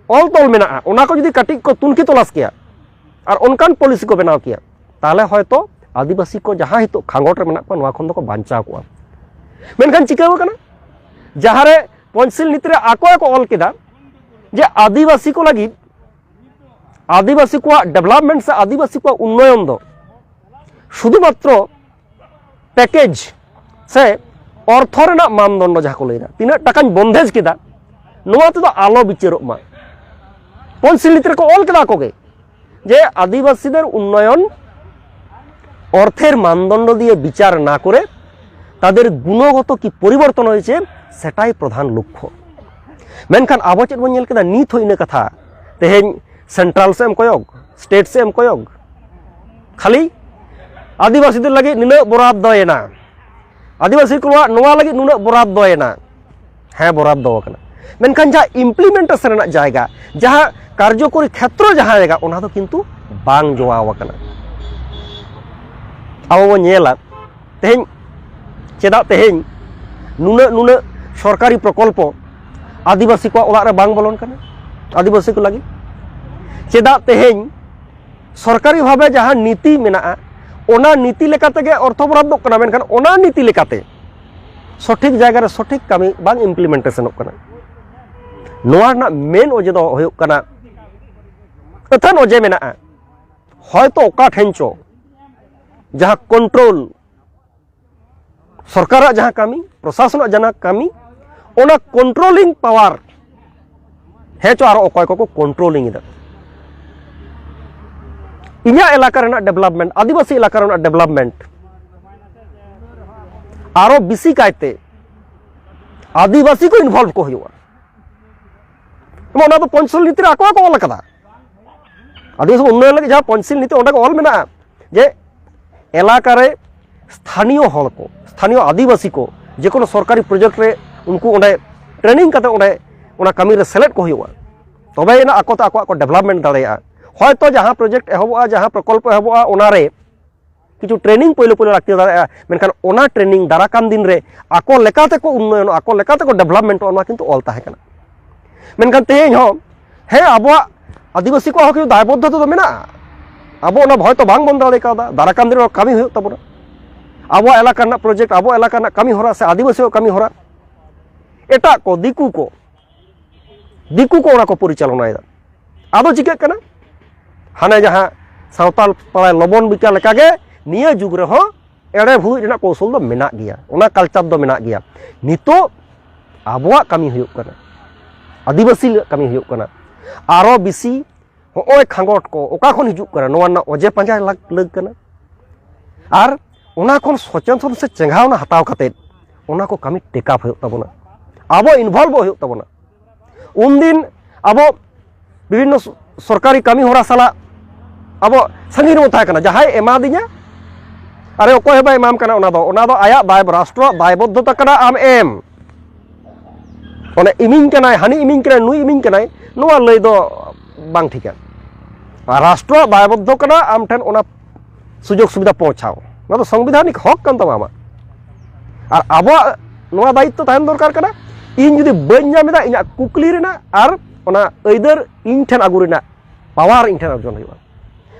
ᱚᱞ ᱛᱚᱞ ᱢᱮᱱᱟᱜᱼᱟ, ᱚᱱᱟ ᱠᱚ ᱡᱩᱫᱤ ᱠᱟᱹᱴᱤᱡ ᱠᱚ ᱛᱩᱱᱠᱷᱤ ᱛᱚᱞᱟᱥ ᱠᱮᱭᱟ ᱟᱨ ᱚᱱᱠᱟᱱ ᱯᱚᱞᱤᱥᱤ ᱠᱚ ᱵᱮᱱᱟᱣ ᱠᱮᱭᱟ, ᱛᱟᱦᱚᱞᱮ ᱦᱚᱭᱛᱳ ᱟᱹᱫᱤᱵᱟᱹᱥᱤ ᱠᱚ ᱡᱟᱦᱟᱸ ᱱᱤᱛᱚᱜ ᱠᱷᱟᱸᱜᱚᱴ ᱨᱮ ᱢᱮᱱᱟᱜ ᱠᱚᱣᱟ, ᱱᱚᱣᱟ ᱠᱷᱚᱱ ᱫᱚᱠᱚ ᱵᱟᱧᱪᱟᱣ ᱠᱚᱜᱼᱟ᱾ ᱢᱮᱱᱠᱷᱟᱱ ᱪᱤᱠᱟᱹᱣ ᱠᱟᱱᱟ, ᱡᱟᱦᱟᱸᱨᱮ ᱯᱚᱧᱪᱥᱤᱞ ᱱᱤᱛᱤ ᱨᱮ ᱟᱠᱚ ᱜᱮᱠᱚ ᱚᱞ ᱠᱮᱫᱟ ᱡᱮ ᱟᱹᱫᱤᱵᱟᱹᱥᱤ ᱠᱚ ᱞᱟᱹᱜᱤᱫ, ᱟᱹᱫᱤᱵᱟᱹᱥᱤ ᱠᱚᱣᱟᱜ ᱰᱮᱵᱷᱞᱚᱯᱢᱮᱱᱴ ᱥᱮ ᱟᱹᱫᱤᱵᱟᱹᱥᱤ ᱠᱚᱣᱟᱜ ᱩᱱᱱᱚᱭᱚᱱ ᱫᱚ ᱥᱩᱫᱷᱩ ᱢᱟᱛᱨᱚ ᱯᱮᱠᱮᱡᱽ ᱥᱮ ᱚᱨᱛᱷᱚ ᱨᱮᱱᱟᱜ ᱢᱟᱱᱫᱚᱱᱰᱚ ᱡᱟᱦᱟᱸ ᱠᱚ ᱞᱟᱹᱭᱫᱟ, ᱛᱤᱱᱟᱹᱜ ᱴᱟᱠᱟᱧ ᱵᱚᱱᱫᱮᱡᱽ ᱠᱮᱫᱟ, ᱱᱚᱣᱟ ᱛᱮᱫᱚ ᱟᱞᱚ ᱵᱤᱪᱟᱹᱨᱚᱜ ᱢᱟ᱾ ᱯᱚᱧᱪᱥᱤᱞ ᱱᱤᱛᱤ ᱨᱮᱠᱚ ᱚᱞ ᱠᱮᱫᱟ ᱟᱠᱚ ᱜᱮ, যে আদিবাসীদের উন্নয়ন অর্থের মানদণ্ড দিয়ে বিচার না করে তাদের গুণগত কি পরিবর্তন হয়েছে, সেটাই প্রধান লক্ষ্য। ᱢᱮᱱᱠᱷᱟᱱ ᱟᱵᱚ ᱪᱮᱫ ᱵᱚᱱ ᱧᱮᱞ ᱠᱮᱫᱟ, ᱱᱤᱛ ᱦᱚᱸ ᱤᱱᱟᱹ ᱠᱟᱛᱷᱟ᱾ ᱛᱮᱦᱮᱧ ᱥᱮᱱᱴᱨᱟᱞ ᱥᱮᱫ ᱮᱢ ᱠᱚᱭᱚᱜ, ᱥᱴᱮᱴ ᱥᱮᱫ ᱮᱢ ᱠᱚᱭᱚᱜ, ᱠᱷᱟᱹᱞᱤ ᱟᱹᱫᱤᱵᱟᱹᱥᱤ ᱞᱟᱹᱜᱤᱫ ᱱᱤᱱᱟᱹᱜ ᱵᱚᱨᱟᱫ ᱫᱚᱭᱮᱱᱟ, ᱟᱹᱫᱤᱵᱟᱹᱥᱤ ᱠᱚᱣᱟᱜ ᱱᱚᱣᱟ ᱞᱟᱹᱜᱤᱫ ᱱᱩᱱᱟᱹᱜ ᱵᱚᱨᱟᱫ ᱫᱚᱭᱮᱱᱟ᱾ ᱦᱮᱸ, ᱵᱚᱨᱟᱫ ᱫᱚ ᱟᱠᱟᱱᱟ, ᱢᱮᱱᱠᱷᱟᱱ ᱡᱟᱦᱟᱸ ᱤᱢᱯᱞᱤᱢᱮᱱᱴᱮᱥᱚᱱ ᱨᱮᱱᱟᱜ ᱡᱟᱭᱜᱟ, ᱡᱟᱦᱟᱸ ᱠᱟᱨᱡᱚᱠᱚᱨᱤ ᱠᱷᱮᱛᱨᱚ ᱡᱟᱦᱟᱸ ᱡᱟᱭᱜᱟ, ᱚᱱᱟ ᱫᱚ ᱠᱤᱱᱛᱩ ᱵᱟᱝ ᱡᱚᱲᱟᱣ ᱟᱠᱟᱱᱟ᱾ ᱟᱵᱚ ᱵᱚᱱ ᱧᱮᱞᱟ ᱛᱮᱦᱮᱧ, ᱪᱮᱫᱟᱜ ᱛᱮᱦᱮᱧ ᱱᱩᱱᱟᱹᱜ ᱱᱩᱱᱟᱹᱜ ᱥᱚᱨᱠᱟᱨᱤ ᱯᱨᱚᱠᱚᱞᱯᱚ ᱟᱹᱫᱤᱵᱟᱹᱥᱤ ᱠᱚᱣᱟᱜ ᱚᱲᱟᱜ ᱨᱮ ᱵᱟᱝ ᱵᱚᱞᱚᱱ ᱠᱟᱱᱟ, ᱟᱹᱫᱤᱵᱟᱹᱥᱤ ᱠᱚ ᱞᱟᱹᱜᱤᱫ? ᱪᱮᱫᱟᱜ ᱛᱮᱦᱮᱧ ᱥᱚᱨᱠᱟᱨᱤ ᱵᱷᱟᱵᱮ ᱡᱟᱦᱟᱸ ᱱᱤᱛᱤ ᱢᱮᱱᱟᱜᱼᱟ, ᱚᱱᱟ ᱱᱤᱛᱤ ᱞᱮᱠᱟ ᱛᱮᱜᱮ ᱚᱨᱛᱷᱚ ᱵᱚᱨᱟᱫᱚᱜ ᱠᱟᱱᱟ, ᱢᱮᱱᱠᱷᱟᱱ ᱚᱱᱟ ᱱᱤᱛᱤ ᱞᱮᱠᱟᱛᱮ ᱥᱚᱴᱷᱤᱠ ᱡᱟᱭᱜᱟ ᱨᱮ ᱥᱚᱴᱷᱤᱠ ᱠᱟᱹᱢᱤ ᱵᱟᱝ ᱤᱢᱯᱞᱤᱢᱮᱱᱴᱮᱥᱚᱱᱚᱜ ᱠᱟᱱᱟ᱾ ᱱᱚᱣᱟ ᱨᱮᱱᱟᱜ ᱢᱮᱱ ᱚᱡᱮ ᱫᱚ ᱦᱩᱭᱩᱜ ᱠᱟᱱᱟ, ᱟᱹᱛᱷᱟᱹᱱ ᱚᱡᱮ ᱢᱮᱱᱟᱜᱼᱟ, ᱦᱚᱭᱛᱚ ᱚᱠᱟ ᱴᱷᱮᱱ ᱪᱚ ᱡᱟᱦᱟᱸ ᱠᱚᱱᱴᱨᱳᱞ, ᱥᱚᱨᱠᱟᱨᱟᱜ ᱡᱟᱦᱟᱸ ᱠᱟᱹᱢᱤ, ᱯᱨᱚᱥᱟᱥᱚᱱᱟᱜ ᱡᱟᱦᱟᱸ ᱠᱟᱹᱢᱤ, ᱚᱱᱟ ᱠᱚᱱᱴᱨᱳᱞᱤᱝ ᱯᱟᱣᱟᱨ, ᱦᱮᱸ ᱪᱚ ᱟᱨᱚ ᱚᱠᱚᱭ ᱠᱚᱠᱚ ᱠᱚᱱᱴᱨᱳᱞᱤᱝ ᱮᱫᱟ, ᱤᱧᱟᱹᱜ ᱮᱞᱟᱠᱟ ᱨᱮᱱᱟᱜ ᱰᱮᱵᱷᱞᱚᱯᱢᱮᱱᱴ, ᱟᱹᱫᱤᱵᱟᱹᱥᱤ ᱮᱞᱟᱠᱟ ᱨᱮᱱᱟᱜ ᱰᱮᱵᱷᱞᱚᱯᱢᱮᱱᱴ ᱟᱨᱚ ᱵᱮᱥᱤ ᱠᱟᱭᱛᱮ ᱟᱹᱫᱤᱵᱟᱹᱥᱤ ᱠᱚ ᱤᱱᱵᱷᱚᱞᱵᱷ ᱠᱚ ᱦᱩᱭᱩᱜᱼᱟ᱾ ᱮᱵᱚᱝ ᱚᱱᱟ ᱫᱚ ᱯᱚᱧᱪᱚᱥᱤᱞ ᱱᱤᱛᱤ ᱨᱮ ᱟᱠᱚ ᱜᱮᱠᱚ ᱚᱞ ᱟᱠᱟᱫᱟ᱾ ᱟᱹᱫᱤᱵᱟᱹᱥᱤ ᱩᱱᱱᱚᱭᱚᱱ ᱞᱟᱹᱜᱤᱫ ᱡᱟᱦᱟᱸ ᱯᱚᱧᱪᱚᱥᱤᱞ ᱱᱤᱛᱤ, ᱚᱸᱰᱮ ᱠᱚ ᱚᱞ ᱢᱮᱱᱟᱜᱼᱟ ᱡᱮ ᱮᱞᱟᱠᱟ ᱨᱮ ᱥᱛᱷᱟᱱᱤᱭᱚ ᱦᱚᱲ ᱠᱚ, ᱥᱛᱷᱟᱱᱤᱭᱚ ᱟᱹᱫᱤᱵᱟᱹᱥᱤ ᱠᱚ ᱡᱮᱠᱳᱱᱳ ᱥᱚᱨᱠᱟᱨᱤ ᱯᱨᱚᱡᱮᱠᱴ ᱨᱮ ᱩᱱᱠᱩ ᱚᱸᱰᱮ ᱴᱨᱮᱱᱤᱝ ᱠᱟᱛᱮ ᱚᱸᱰᱮ ᱚᱱᱟ ᱠᱟᱹᱢᱤ ᱨᱮ ᱥᱮᱞᱮᱫ ᱠᱚ ᱦᱩᱭᱩᱜᱼᱟ, ᱛᱚᱵᱮ ᱟᱱᱟᱜ ᱟᱠᱚ ᱛᱮ ᱟᱠᱚᱣᱟᱜ ᱠᱚ ᱰᱮᱵᱷᱞᱚᱯᱢᱮᱱᱴ ᱫᱟᱲᱮᱭᱟᱜᱼᱟ᱾ ᱦᱚᱭᱛᱚ ᱡᱟᱦᱟᱸ ᱯᱨᱚᱡᱮᱠᱴ ᱮᱦᱚᱵᱚᱜᱼᱟ, ᱡᱟᱦᱟᱸ ᱯᱨᱚᱠᱚᱞᱯᱚ ᱮᱦᱚᱵᱚᱜᱼᱟ, ᱚᱱᱟᱨᱮ ᱠᱤᱪᱷᱩ ᱴᱨᱮᱱᱤᱝ ᱯᱳᱭᱞᱳ ᱯᱳᱭᱞᱳ ᱞᱟᱹᱠᱛᱤ ᱫᱟᱲᱮᱭᱟᱜᱼᱟ, ᱢᱮᱱᱠᱷᱟᱱ ᱚᱱᱟ ᱴᱨᱮᱱᱤᱝ ᱫᱟᱨᱟ ᱠᱟᱱ ᱫᱤᱱ ᱨᱮ ᱟᱠᱚ ᱞᱮᱠᱟ ᱛᱮᱠᱚ ᱩᱱᱱᱚᱭᱚᱱᱚᱜᱼᱟ, ᱟᱠᱚ ᱞᱮᱠᱟ ᱛᱮᱠᱚ ᱰᱮᱵᱷᱞᱚᱯᱢᱮᱱᱴᱚᱜᱼᱟ, ᱱᱚᱣᱟ ᱠᱤᱱᱛᱩ ᱚᱞ ᱛᱟᱦᱮᱸ ᱠᱟᱱᱟ᱾ ᱢᱮᱱᱠᱷᱟᱱ ᱛᱮᱦᱮᱧ ᱦᱚᱸ, ᱦᱮᱸ, ᱟᱵᱚᱣᱟᱜ ᱟᱹᱫᱤᱵᱟᱹᱥᱤ ᱠᱚᱣᱟᱜ ᱦᱚᱸ ᱠᱤᱪᱷᱩ ᱫᱟᱭᱵᱚᱫᱽᱫᱷᱚᱛᱟ ᱫᱚ ᱢᱮᱱᱟᱜᱼᱟ᱾ ᱟᱵᱚ ᱚᱱᱟ ᱦᱚᱭᱛᱚ ᱵᱟᱝ ᱵᱚᱱ ᱫᱟᱲᱮ ᱠᱟᱣᱫᱟ, ᱫᱟᱨᱟ ᱠᱟᱱ ᱫᱤᱱ ᱨᱮ ᱠᱟᱹᱢᱤ ᱦᱩᱭᱩᱜ ᱛᱟᱵᱚᱱᱟ᱾ ᱟᱵᱚᱣᱟᱜ ᱮᱞᱟᱠᱟ ᱨᱮᱱᱟᱜ ᱯᱨᱚᱡᱮᱠᱴ, ᱟᱵᱚᱣᱟᱜ ᱮᱞᱟᱠᱟ ᱨᱮᱱᱟᱜ ᱠᱟᱹᱢᱤ ᱦᱚᱨᱟ ᱥᱮ ᱟᱹᱫᱤᱵᱟᱹᱥᱤᱭᱟᱜ ᱠᱟᱹᱢᱤ ᱦᱚᱨᱟ ᱮᱴᱟᱜ ᱠᱚ, ᱫᱤᱠᱩ ᱠᱚ, ᱫᱤᱠᱩ ᱠᱚ ᱚᱱᱟ ᱠᱚ ᱯᱚᱨᱤᱪᱟᱞᱚᱱᱟᱭᱮᱫᱟ᱾ ᱟᱫᱚ ᱪᱤᱠᱟᱹᱜ ᱠᱟᱱᱟ? ᱦᱟᱱᱮ ᱡᱟᱦᱟᱸ ᱥᱟᱶᱛᱟᱞ ᱯᱟᱲᱟᱭ ᱞᱚᱵᱚᱱ ᱵᱤᱠᱟ ᱞᱮᱠᱟᱜᱮ ᱱᱤᱭᱟᱹ ᱡᱩᱜᱽ ᱨᱮᱦᱚᱸ ᱮᱲᱮ ᱵᱷᱩᱲᱩᱡ ᱨᱮᱱᱟᱜ ᱠᱚᱣᱥᱚᱞ ᱫᱚ ᱢᱮᱱᱟᱜ ᱜᱮᱭᱟ, ᱚᱱᱟ ᱠᱟᱞᱪᱟᱨ ᱫᱚ ᱢᱮᱱᱟᱜ ᱜᱮᱭᱟ᱾ ᱱᱤᱛᱚᱜ ᱟᱵᱚᱣᱟᱜ ᱠᱟᱹᱢᱤ ᱦᱩᱭᱩᱜ ᱠᱟᱱᱟ, ᱟᱹᱫᱤᱵᱟᱹᱥᱤ ᱠᱟᱹᱢᱤ ᱦᱩᱭᱩᱜ ᱠᱟᱱᱟ᱾ ᱟᱨᱚ ᱵᱮᱥᱤ ᱦᱚᱸᱜᱼᱚᱭ ᱠᱷᱟᱸᱜᱚᱴ ᱠᱚ ᱚᱠᱟ ᱠᱷᱚᱱ ᱦᱤᱡᱩᱜ ᱠᱟᱱᱟ, ᱱᱚᱣᱟ ᱨᱮᱱᱟᱜ ᱚᱡᱮ ᱯᱟᱸᱡᱟ ᱞᱟᱜ- ᱞᱟᱹᱠ ᱠᱟᱱᱟ᱾ ᱟᱨ ᱚᱱᱟ ᱠᱷᱚᱱ ᱥᱚᱪᱮᱛᱚᱱ ᱥᱮ ᱪᱮᱸᱜᱷᱟᱣᱱᱟ ᱦᱟᱛᱟᱣ ᱠᱟᱛᱮ ᱚᱱᱟ ᱠᱚ ᱠᱟᱹᱢᱤ ᱴᱮᱠᱟᱯ ᱦᱩᱭᱩᱜ ᱛᱟᱵᱚᱱᱟ, ᱟᱵᱚ ᱤᱱᱵᱷᱚᱞᱵᱷ ᱦᱩᱭᱩᱜ ᱛᱟᱵᱚᱱᱟ᱾ ᱩᱱᱫᱤᱱ ᱟᱵᱚ ᱵᱤᱵᱷᱤᱱᱱᱚ ᱥᱚ- ᱥᱚᱨᱠᱟᱨᱤ ᱠᱟᱹᱢᱤ ᱦᱚᱨᱟ ᱥᱟᱞᱟᱜ ᱟᱵᱚ ᱥᱟᱺᱜᱤᱧ ᱨᱮᱵᱚᱱ ᱛᱟᱦᱮᱸ ᱠᱟᱱᱟ᱾ ᱡᱟᱦᱟᱸᱭ ᱮᱢᱟᱫᱤᱧᱟ, ᱟᱨᱮ ᱚᱠᱚᱭ ᱦᱚᱸ ᱵᱟᱭ ᱮᱢᱟᱢ ᱠᱟᱱᱟ, ᱚᱱᱟ ᱫᱚ, ᱚᱱᱟ ᱫᱚ ᱟᱭᱟᱜ ᱫᱟᱭ, ᱨᱟᱥᱴᱨᱚᱣᱟᱜ ᱫᱟᱭᱵᱚᱫᱽᱫᱷᱚᱛᱟ ᱠᱟᱱᱟ ᱟᱢ ᱮᱢ᱾ ᱚᱱᱮ ᱤᱢᱤᱧ ᱠᱟᱱᱟᱭ, ᱦᱟᱹᱱᱤ ᱤᱢᱤᱧ ᱠᱟᱱᱟᱭ, ᱱᱩᱭ ᱤᱢᱤᱧ ᱠᱟᱱᱟᱭ, ᱱᱚᱣᱟ ᱞᱟᱹᱭ ᱫᱚ ᱵᱟᱝ ᱴᱷᱤᱠᱟ᱾ ᱟᱨ ᱨᱟᱥᱴᱨᱚᱣᱟᱜ ᱫᱟᱭᱵᱚᱫᱽᱫᱷᱚ ᱠᱟᱱᱟ ᱟᱢ ᱴᱷᱮᱱ ᱚᱱᱟ ᱥᱩᱡᱳᱜᱽ ᱥᱩᱵᱤᱫᱷᱟ ᱯᱳᱣᱪᱷᱟᱣ, ᱱᱚᱣᱟ ᱫᱚ ᱥᱚᱝᱵᱤᱫᱷᱟᱱᱤᱠ ᱦᱚᱠ ᱠᱟᱱ ᱛᱟᱢᱟ ᱟᱢᱟᱜ᱾ ᱟᱨ ᱟᱵᱚᱣᱟᱜ ᱱᱚᱣᱟ ᱫᱟᱭᱤᱛᱛᱚ ᱛᱟᱦᱮᱱ ᱫᱚᱨᱠᱟᱨ ᱠᱟᱱᱟ, ᱤᱧ ᱡᱩᱫᱤ ᱵᱟᱹᱧ ᱧᱟᱢ ᱮᱫᱟ, ᱤᱧᱟᱹᱜ ᱠᱩᱠᱞᱤ ᱨᱮᱱᱟᱜ ᱟᱨ ᱚᱱᱟ ᱟᱹᱭᱫᱟᱹᱨ ᱤᱧ ᱴᱷᱮᱱ ᱟᱹᱜᱩ ᱨᱮᱱᱟᱜ ᱯᱟᱣᱟᱨ ᱤᱧ ᱴᱷᱮᱱ ᱚᱨᱡᱚᱱ ᱦᱩᱭᱩᱜᱼᱟ᱾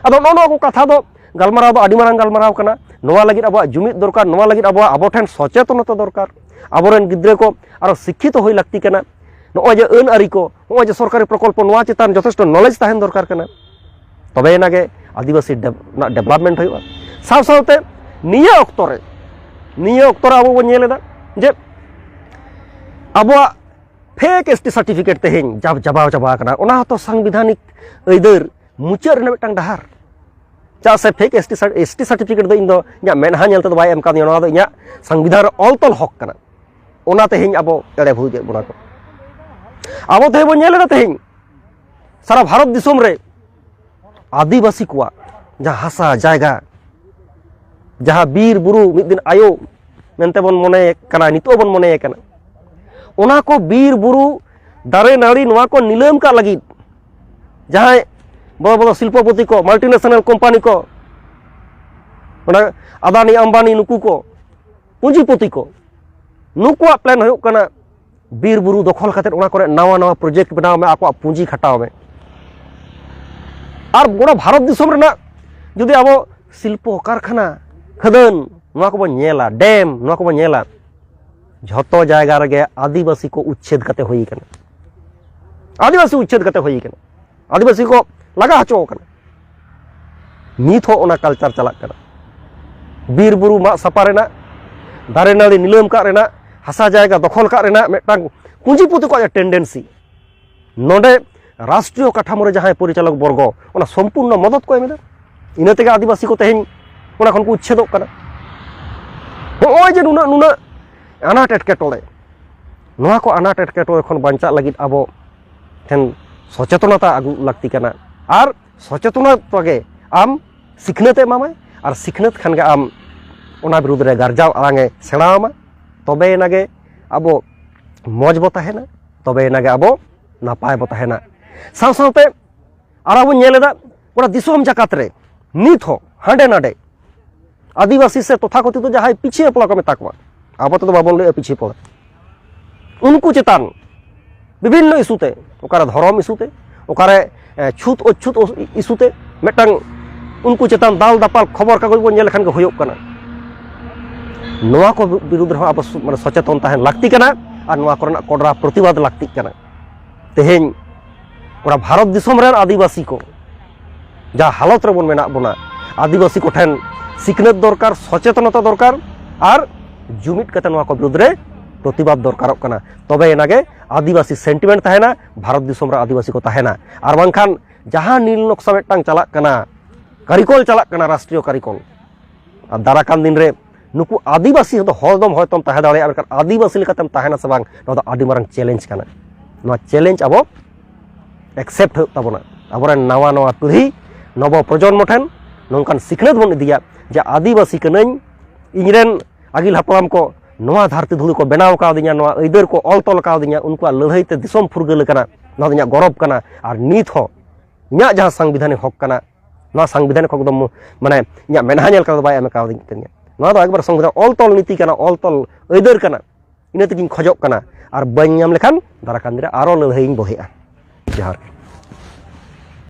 ᱟᱫᱚ ᱱᱚᱜᱼᱚ ᱱᱚᱣᱟ ᱠᱚ ᱠᱟᱛᱷᱟ ᱫᱚ ᱜᱟᱞᱢᱟᱨᱟᱣ ᱫᱚ ᱟᱹᱰᱤ ᱢᱟᱨᱟᱝ ᱜᱟᱞᱢᱟᱨᱟᱣ ᱠᱟᱱᱟ᱾ ᱱᱚᱣᱟ ᱞᱟᱹᱜᱤᱫ ᱟᱵᱚᱣᱟᱜ ᱡᱩᱢᱤᱫ ᱫᱚᱨᱠᱟᱨ, ᱱᱚᱣᱟ ᱞᱟᱹᱜᱤᱫ ᱟᱵᱚᱣᱟᱜ, ᱟᱵᱚ ᱴᱷᱮᱱ ᱥᱚᱪᱮᱛᱚᱱᱚᱛᱟ ᱫᱚᱨᱠᱟᱨ, ᱟᱵᱚᱨᱮᱱ ᱜᱤᱫᱽᱨᱟᱹ ᱠᱚ ᱟᱨᱚ ᱥᱤᱠᱠᱷᱤᱛᱚ ᱦᱩᱭ ᱞᱟᱹᱠᱛᱤ ᱠᱟᱱᱟ᱾ ᱱᱚᱜᱼᱚᱭ ᱡᱮ ᱟᱹᱱ ᱟᱹᱨᱤ ᱠᱚ, ᱱᱚᱜᱼᱚᱭ ᱡᱮ ᱥᱚᱨᱠᱟᱨᱤ ᱯᱨᱚᱠᱚᱞᱯᱚ, ᱱᱚᱣᱟ ᱪᱮᱛᱟᱱ ᱡᱚᱛᱷᱮᱥᱴᱚ ᱱᱚᱞᱮᱡᱽ ᱛᱟᱦᱮᱱ ᱫᱚᱨᱠᱟᱨ ᱠᱟᱱᱟ, ᱛᱚᱵᱮ ᱮᱱᱟᱜᱮ ᱟᱹᱫᱤᱵᱟᱹᱥᱤ ᱰᱮᱵ- ᱨᱮᱱᱟᱜ ᱰᱮᱵᱷᱞᱚᱯᱢᱮᱱᱴ ᱦᱩᱭᱩᱜᱼᱟ᱾ ᱥᱟᱶ ᱥᱟᱶᱛᱮ ᱱᱤᱭᱟᱹ ᱚᱠᱛᱚ ᱨᱮ, ᱱᱤᱭᱟᱹ ᱚᱠᱛᱚ ᱨᱮ ᱟᱵᱚ ᱵᱚᱱ ᱧᱮᱞ ᱮᱫᱟ ᱡᱮ ᱟᱵᱚᱣᱟᱜ ᱯᱷᱮᱠ ᱮᱥ ᱴᱤ ᱥᱟᱨᱴᱤᱯᱷᱤᱠᱮᱴ ᱛᱮᱦᱮᱧ ᱡᱟᱵ ᱪᱟᱵᱟᱣ ᱪᱟᱵᱟ ᱟᱠᱟᱱᱟ᱾ ᱚᱱᱟ ᱦᱚᱸᱛᱚ ᱥᱟᱝᱵᱤᱫᱷᱟᱱᱤᱠ ᱟᱹᱭᱫᱟᱹᱨ ᱢᱩᱪᱟᱹᱫ ᱨᱮᱱᱟᱜ ᱢᱤᱫᱴᱟᱝ ᱰᱟᱦᱟᱨ᱾ ᱪᱮᱫᱟᱜ ᱥᱮ ᱯᱷᱮᱠ ᱮᱥ ᱴᱤ ᱥᱟᱨ-, ᱮᱥ ᱴᱤ ᱥᱟᱨᱴᱤᱯᱷᱤᱠᱮᱴ ᱫᱚ ᱤᱧ ᱫᱚ ᱤᱧᱟᱹᱜ ᱢᱮᱫᱦᱟ ᱧᱮᱞ ᱛᱮᱫᱚ ᱵᱟᱭ ᱮᱢ ᱠᱟᱣᱫᱤᱧᱟ, ᱱᱚᱣᱟ ᱫᱚ ᱤᱧᱟᱹᱜ ᱥᱟᱝᱵᱤᱫᱷᱟᱱ ᱨᱮ ᱚᱞ ᱛᱚᱞ ᱦᱚᱠ ᱠᱟᱱᱟ᱾ ᱚᱱᱟ ᱛᱮᱦᱮᱧ ᱟᱵᱚ ᱮᱲᱮ ᱵᱷᱩᱲᱩᱡᱮᱫ ᱵᱚᱱᱟ ᱠᱚ᱾ ᱟᱵᱚ ᱛᱮᱦᱮᱧ ᱵᱚᱱ ᱧᱮᱞ ᱮᱫᱟ, ᱛᱮᱦᱮᱧ ᱥᱟᱨᱟ ᱵᱷᱟᱨᱚᱛ ᱫᱤᱥᱚᱢ ᱨᱮ ᱟᱹᱫᱤᱵᱟᱹᱥᱤ ᱠᱚᱣᱟᱜ ᱡᱟᱦᱟᱸ ᱦᱟᱥᱟ ᱡᱟᱭᱜᱟ, ᱡᱟᱦᱟᱸ ᱵᱤᱨ ᱵᱩᱨᱩ ᱢᱤᱫ ᱫᱤᱱ ᱟᱭᱳ ᱢᱮᱱᱛᱮ ᱵᱚᱱ ᱢᱚᱱᱮᱭᱮ ᱠᱟᱱᱟ, ᱱᱤᱛᱚᱜ ᱵᱚᱱ ᱢᱚᱱᱮᱭᱮ ᱠᱟᱱᱟ, ᱚᱱᱟ ᱠᱚ ᱵᱤᱨ ᱵᱩᱨᱩ, ᱫᱟᱨᱮ ᱱᱟᱹᱲᱤ, ᱱᱚᱣᱟ ᱠᱚ ᱱᱤᱞᱟᱹᱢ ᱠᱟᱜ ᱞᱟᱹᱜᱤᱫ ᱡᱟᱦᱟᱸᱭ ᱵᱚᱲᱚ ᱵᱚᱲᱚ ᱥᱤᱞᱯᱚᱯᱚᱛᱤ ᱠᱚ, ᱢᱟᱞᱴᱤᱱᱮᱥᱚᱱᱟᱞ ᱠᱳᱢᱯᱟᱱᱤ ᱠᱚ, ᱚᱱᱟ ᱟᱫᱟᱱᱤ ᱟᱢᱵᱟᱱᱤ, ᱱᱩᱠᱩ ᱠᱚ ᱯᱩᱸᱡᱤᱯᱚᱛᱤ ᱠᱚ, ᱱᱩᱠᱩᱣᱟᱜ ᱯᱞᱮᱱ ᱦᱩᱭᱩᱜ ᱠᱟᱱᱟ ᱵᱤᱨ ᱵᱩᱨᱩ ᱫᱚᱠᱷᱚᱞ ᱠᱟᱛᱮ ᱚᱱᱟ ᱠᱚᱨᱮ ᱱᱟᱣᱟ ᱱᱟᱣᱟ ᱯᱨᱚᱡᱮᱠᱴ ᱵᱮᱱᱟᱣ ᱢᱮ, ᱟᱠᱚᱣᱟᱜ ᱯᱩᱸᱡᱤ ᱠᱷᱟᱴᱟᱣ ᱢᱮ᱾ ᱟᱨ ᱜᱚᱴᱟ ᱵᱷᱟᱨᱚᱛ ᱫᱤᱥᱚᱢ ᱨᱮᱱᱟᱜ ᱡᱩᱫᱤ ᱟᱵᱚ ᱥᱤᱞᱯᱚ ᱠᱟᱨᱠᱷᱟᱱᱟ, ᱠᱷᱟᱹᱫᱟᱹᱱ, ᱱᱚᱣᱟ ᱠᱚᱵᱚᱱ ᱧᱮᱞᱟ, ᱰᱮᱢ, ᱱᱚᱣᱟ ᱠᱚᱵᱚᱱ ᱧᱮᱞᱟ, ᱡᱷᱚᱛᱚ ᱡᱟᱭᱜᱟ ᱨᱮᱜᱮ ᱟᱹᱫᱤᱵᱟᱹᱥᱤ ᱠᱚ ᱩᱪᱪᱷᱮᱫ ᱠᱟᱛᱮ ᱦᱩᱭ ᱠᱟᱱᱟ᱾ ᱟᱹᱫᱤᱵᱟᱹᱥᱤ ᱩᱪᱪᱷᱮᱫ ᱠᱟᱛᱮ ᱦᱩᱭ ᱠᱟᱱᱟ᱾ ᱟᱹᱫᱤᱵᱟᱹᱥᱤ ᱠᱚ ᱞᱟᱜᱟ ᱦᱚᱪᱚ ᱟᱠᱟᱱᱟ᱾ ᱱᱤᱛ ᱦᱚᱸ ᱚᱱᱟ ᱠᱟᱞᱪᱟᱨ ᱪᱟᱞᱟᱜ ᱠᱟᱱᱟ᱾ ᱵᱤᱨ ᱵᱩᱨᱩ ᱢᱟᱜ ᱥᱟᱯᱷᱟ ᱨᱮᱱᱟᱜ, ᱫᱟᱨᱮ ᱱᱟᱹᱲᱤ ᱱᱤᱞᱟᱹᱢ ᱠᱟᱜ ᱨᱮᱱᱟᱜ, ᱦᱟᱥᱟ ᱡᱟᱭᱜᱟ ᱫᱚᱠᱷᱚᱞ ᱠᱟᱜ ᱨᱮᱱᱟᱜ ᱢᱤᱫᱴᱟᱝ ᱯᱩᱸᱡᱤᱯᱩᱛᱤ ᱠᱚ ᱴᱮᱱᱰᱮᱱᱥᱤ᱾ ᱱᱚᱰᱮ ᱨᱟᱥᱴᱨᱤᱭᱚ ᱠᱟᱴᱷᱟᱢᱳ ᱨᱮ ᱡᱟᱦᱟᱸᱭ ᱯᱚᱨᱤᱪᱟᱞᱚᱠ ᱵᱚᱨᱜᱚ, ᱚᱱᱟ ᱥᱚᱢᱯᱩᱨᱱᱚ ᱢᱚᱫᱚᱛ ᱠᱚ ᱮᱢ ᱮᱫᱟ᱾ ᱤᱱᱟᱹ ᱛᱮᱜᱮ ᱟᱹᱫᱤᱵᱟᱹᱥᱤ ᱠᱚ ᱛᱮᱦᱮᱧ ᱚᱱᱟ ᱠᱷᱚᱱ ᱠᱚ ᱩᱪᱪᱷᱮᱫᱚᱜ ᱠᱟᱱᱟ᱾ ᱦᱚᱸᱜᱼᱚᱭ ᱡᱮ ᱱᱩᱱᱟᱹᱜ, ᱱᱩᱱᱟᱹᱜ ᱟᱱᱟᱴ ᱮᱴᱠᱮᱴᱚᱬᱮ, ᱱᱚᱣᱟ ᱠᱚ ᱟᱱᱟᱴ ᱮᱴᱠᱮᱴᱚᱬᱮ ᱠᱷᱚᱱ ᱵᱟᱧᱪᱟᱜ ᱞᱟᱹᱜᱤᱫ ᱟᱵᱚ ᱴᱷᱮᱱ ᱥᱚᱪᱮᱛᱚᱱᱚᱛᱟ ᱟᱹᱜᱩ ᱞᱟᱹᱠᱛᱤ ᱠᱟᱱᱟ᱾ ᱟᱨ ᱥᱚᱪᱮᱛᱚᱱᱚᱛᱟ ᱜᱮ ᱟᱢ ᱥᱤᱠᱷᱱᱟᱹᱛ ᱮ ᱮᱢᱟᱢᱟᱭ, ᱟᱨ ᱥᱤᱠᱷᱱᱟᱹᱛ ᱠᱷᱟᱱ ᱜᱮ ᱟᱢ ᱚᱱᱟ ᱵᱤᱨᱩᱫᱽ ᱨᱮ ᱜᱟᱨᱡᱟᱣ ᱟᱲᱟᱝ ᱮ ᱥᱮᱬᱟ ᱟᱢᱟ᱾ ᱛᱚᱵᱮ ᱮᱱᱟ ᱜᱮ ᱟᱵᱚ ᱢᱚᱡᱽ ᱵᱚ ᱛᱟᱦᱮᱱᱟ, ᱛᱚᱵᱮ ᱮᱱᱟ ᱜᱮ ᱟᱵᱚ ᱱᱟᱯᱟᱭ ᱵᱚ ᱛᱟᱦᱮᱱᱟ᱾ ᱥᱟᱶ ᱥᱟᱶᱛᱮ ᱟᱨ ᱟᱵᱚ ᱧᱮᱞ ᱮᱫᱟ, ᱜᱚᱴᱟ ᱫᱤᱥᱚᱢ ᱡᱟᱠᱟᱛ ᱨᱮ ᱱᱤᱛ ᱦᱚᱸ ᱦᱟᱸᱰᱮ ᱱᱟᱰᱮ ᱟᱹᱫᱤᱵᱟᱹᱥᱤ ᱥᱮ ᱛᱚᱛᱷᱟᱠᱚᱛᱷᱤᱛ ᱡᱟᱦᱟᱸᱭ ᱯᱤᱪᱷᱤ ᱦᱚᱯᱚᱱ ᱠᱚ ᱢᱮᱛᱟ ᱠᱚᱣᱟ, ᱟᱵᱚ ᱛᱮᱫᱚ ᱵᱟᱵᱚᱱ ᱞᱟᱹᱭᱟ ᱯᱤᱪᱷᱤ ᱦᱚᱯᱚᱱ, ᱩᱱᱠᱩ ᱪᱮᱛᱟᱱ ᱵᱤᱵᱷᱤᱱᱱᱚ ᱤᱥᱩ ᱛᱮ, ᱚᱠᱟᱨᱮ ᱫᱷᱚᱨᱚᱢ ᱤᱥᱩ ᱛᱮ, ᱚᱠᱟᱨᱮ, ᱮ, ᱪᱷᱩᱛ ᱚᱪᱷᱩᱛ ᱚᱥ-, ᱤᱥᱩ ᱛᱮ ᱢᱤᱫᱴᱟᱝ ᱩᱱᱠᱩ ᱪᱮᱛᱟᱱ ᱫᱟᱞ ᱫᱟᱯᱟᱞ ᱠᱷᱚᱵᱚᱨ ᱠᱟᱜᱚᱡᱽ ᱵᱚᱱ ᱧᱮᱞ ᱞᱮᱠᱷᱟᱱ ᱜᱮ ᱦᱩᱭᱩᱜ ᱠᱟᱱᱟ᱾ ᱱᱚᱣᱟ ᱠᱚ ᱵᱤᱨᱩᱫᱽ ᱨᱮᱦᱚᱸ ᱟᱵᱚ ᱥᱚ-, ᱢᱟᱱᱮ ᱥᱚᱪᱮᱛᱚᱱ ᱛᱟᱦᱮᱱ ᱞᱟᱹᱠᱛᱤ ᱠᱟᱱᱟ, ᱟᱨ ᱱᱚᱣᱟ ᱠᱚᱨᱮᱱᱟᱜ ᱠᱚᱰᱨᱟ ᱯᱨᱚᱛᱤᱵᱟᱫᱽ ᱞᱟᱹᱠᱛᱤᱜ ᱠᱟᱱᱟ᱾ ᱛᱮᱦᱮᱧ ᱚᱱᱟ ᱵᱷᱟᱨᱚᱛ ᱫᱤᱥᱚᱢ ᱨᱮᱱ ᱟᱹᱫᱤᱵᱟᱹᱥᱤ ᱠᱚ ᱡᱟᱦᱟᱸ ᱦᱟᱞᱚᱛ ᱨᱮᱵᱚᱱ ᱢᱮᱱᱟᱜ ᱵᱚᱱᱟ, ᱟᱹᱫᱤᱵᱟᱹᱥᱤ ᱠᱚᱴᱷᱮᱱ ᱥᱤᱠᱷᱱᱟᱹᱛ ᱫᱚᱨᱠᱟᱨ, ᱥᱚᱪᱮᱛᱚᱱᱚᱛᱟ ᱫᱚᱨᱠᱟᱨ, ᱟᱨ ᱡᱩᱢᱤᱫ ᱠᱟᱛᱮ ᱱᱚᱣᱟ ᱠᱚ ᱵᱤᱨᱩᱫᱽ ᱨᱮ ᱯᱨᱚᱛᱤᱵᱟᱫᱽ ᱫᱚᱨᱠᱟᱨᱚᱜ ᱠᱟᱱᱟ᱾ ᱛᱚᱵᱮ ᱮᱱᱟᱜᱮ ᱟᱹᱫᱤᱵᱟᱹᱥᱤ ᱥᱮᱱᱴᱤᱢᱮᱱᱴ ᱛᱟᱦᱮᱱᱟ, ᱵᱷᱟᱨᱚᱛ ᱫᱤᱥᱚᱢ ᱨᱮ ᱟᱹᱫᱤᱵᱟᱹᱥᱤ ᱠᱚ ᱛᱟᱦᱮᱱᱟ᱾ ᱟᱨ ᱵᱟᱝᱠᱷᱟᱱ ᱡᱟᱦᱟᱸ ᱱᱤᱞ ᱱᱚᱠᱥᱟ ᱢᱤᱫᱴᱟᱝ ᱪᱟᱞᱟᱜ ᱠᱟᱱᱟ, ᱠᱟᱹᱨᱤᱠᱚᱞ ᱪᱟᱞᱟᱜ ᱠᱟᱱᱟ, ᱨᱟᱥᱴᱨᱤᱭᱚ ᱠᱟᱹᱨᱤᱠᱚᱞ, ᱟᱨ ᱫᱟᱨᱟᱭ ᱠᱟᱱ ᱫᱤᱱ ᱨᱮ ᱱᱩᱠᱩ ᱟᱹᱫᱤᱵᱟᱹᱥᱤ ᱫᱚ ᱦᱚᱲ ᱫᱚᱢ ᱦᱚᱭᱛᱚᱢ ᱛᱟᱦᱮᱸ ᱫᱟᱲᱮᱭᱟᱜᱼᱟ, ᱢᱮᱱᱠᱷᱟᱱ ᱟᱹᱫᱤᱵᱟᱹᱥᱤ ᱞᱮᱠᱟᱛᱮᱢ ᱛᱟᱦᱮᱱᱟ ᱥᱮ ᱵᱟᱝ, ᱱᱚᱣᱟ ᱫᱚ ᱟᱹᱰᱤ ᱢᱟᱨᱟᱝ ᱪᱮᱞᱮᱧᱡᱽ ᱠᱟᱱᱟ᱾ ᱱᱚᱣᱟ ᱪᱮᱞᱮᱧᱡᱽ ᱟᱵᱚ ᱮᱠᱥᱮᱯᱴ ᱦᱩᱭᱩᱜ ᱛᱟᱵᱚᱱᱟ᱾ ᱟᱵᱚᱨᱮᱱ ᱱᱟᱣᱟ ᱱᱟᱣᱟ ᱯᱤᱲᱦᱤ, ᱱᱚᱵᱚ ᱯᱨᱚᱡᱚᱱᱢᱚ ᱴᱷᱮᱱ ᱱᱚᱝᱠᱟᱱ ᱥᱤᱠᱷᱱᱟᱹᱛ ᱵᱚᱱ ᱤᱫᱤᱭᱟ ᱡᱮ ᱟᱹᱫᱤᱵᱟᱹᱥᱤ ᱠᱟᱹᱱᱟᱹᱧ, ᱤᱧᱨᱮᱱ ᱟᱹᱜᱤᱞ ᱦᱟᱯᱲᱟᱢ ᱠᱚ ᱱᱚᱣᱟ ᱫᱷᱟᱹᱨᱛᱤ ᱫᱷᱩᱲᱤ ᱠᱚ ᱵᱮᱱᱟᱣ ᱠᱟᱣᱫᱤᱧᱟ, ᱱᱚᱣᱟ ᱟᱹᱭᱫᱟᱹᱨ ᱠᱚ ᱚᱞ ᱛᱚᱞ ᱠᱟᱣᱫᱤᱧᱟ, ᱩᱱᱠᱩᱣᱟᱜ ᱞᱟᱹᱲᱦᱟᱹᱭ ᱛᱮ ᱫᱤᱥᱚᱢ ᱯᱷᱩᱨᱜᱟᱹᱞ ᱟᱠᱟᱱᱟ, ᱱᱚᱣᱟ ᱫᱚ ᱤᱧᱟᱹᱜ ᱜᱚᱨᱚᱵᱽ ᱠᱟᱱᱟ᱾ ᱟᱨ ᱱᱤᱛ ᱦᱚᱸ ᱤᱧᱟᱹᱜ ᱡᱟᱦᱟᱸ ᱥᱟᱝᱵᱤᱫᱷᱟᱱᱤᱠ ᱦᱚᱠ ᱠᱟᱱᱟ, ᱱᱚᱣᱟ ᱥᱟᱝᱵᱤᱫᱷᱟᱱᱤᱠ ᱦᱚᱠ ᱫᱚ ᱢᱩ-, ᱢᱟᱱᱮ ᱤᱧᱟᱹᱜ ᱢᱮᱫᱦᱟ ᱧᱮᱞ ᱠᱟᱛᱮ ᱫᱚ ᱵᱟᱭ ᱮᱢ ᱠᱟᱣᱫᱤᱧ ᱠᱟᱱᱟ᱾ ᱱᱚᱣᱟ ᱫᱚ ᱮᱠᱵᱟᱨ ᱥᱚᱝᱵᱤᱫᱷᱟᱱ ᱚᱞ ᱛᱚᱞ ᱱᱤᱛᱤ ᱠᱟᱱᱟ, ᱚᱞ ᱛᱚᱞ ᱟᱹᱭᱫᱟᱹᱨ ᱠᱟᱱᱟ᱾ ᱤᱱᱟᱹ ᱛᱮᱜᱤᱧ ᱠᱷᱚᱡᱚᱜ ᱠᱟᱱᱟ, ᱟᱨ ᱵᱟᱹᱧ ᱧᱟᱢ ᱞᱮᱠᱷᱟᱱ ᱫᱟᱨᱟᱭ ᱠᱟᱱ ᱫᱤᱱ ᱨᱮ ᱟᱨᱚ ᱞᱟᱹᱲᱦᱟᱹᱭᱤᱧ ᱵᱚᱦᱮᱜᱼᱟ᱾ ᱡᱚᱦᱟᱨ ᱜᱮ᱾